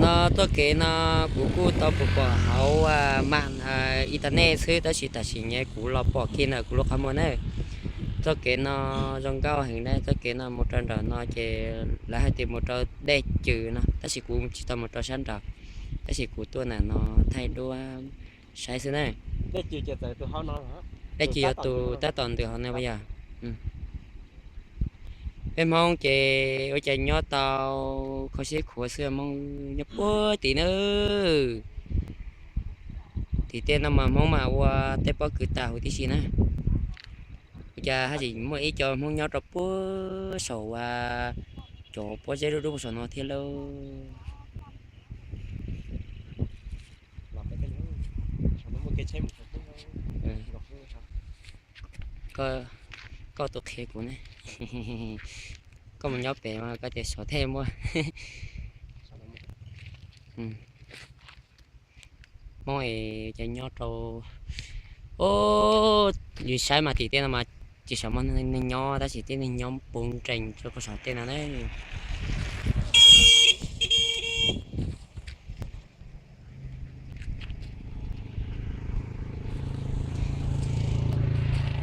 No txoj kev no kuv kuj tau pom pom hauv mas internet xwb, tab sis tam sim no kuv los pom kiag ntawm kuv lub qhov muag na. Txoj kev no zoo nkauj heev na, txoj kev no mus rau nram no ces lawv hais tias mus rau dej cws no, tab sis kuv tsis tau mus rau sab nram, tab sis kuv tuaj ntawm no thaij duab saib xwb na. Dej cws yog tus tab tom ntws hauv no puas yog? Peb Hmoob ces ua cas nyob tau kho siab khuav xwb, Hmoob nyob puag tim na. Tim tej no mas Hmoob mas ua tej pob kws tas huv tib si na. Ua cas haj tseem muaj ib co Hmoob nyob rau puag saum, cov pob zeb dub dub saum no thiab lauj. Koj tuaj qhia kuv ne. Koj mus nyob pem mas koj tias saum tej muaj. Hmoob es cov nyob rau, o, yus saib mas tim tej no mas tsis tshua muaj neeg nyob, tab sis tej neeg nyob puv nrees rau puag saum tej no na.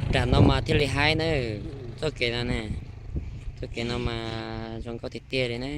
Nram no mas thiaj li haib na, txoj kev no ne, txoj kev no mas zoo nkauj tiag tiag li na.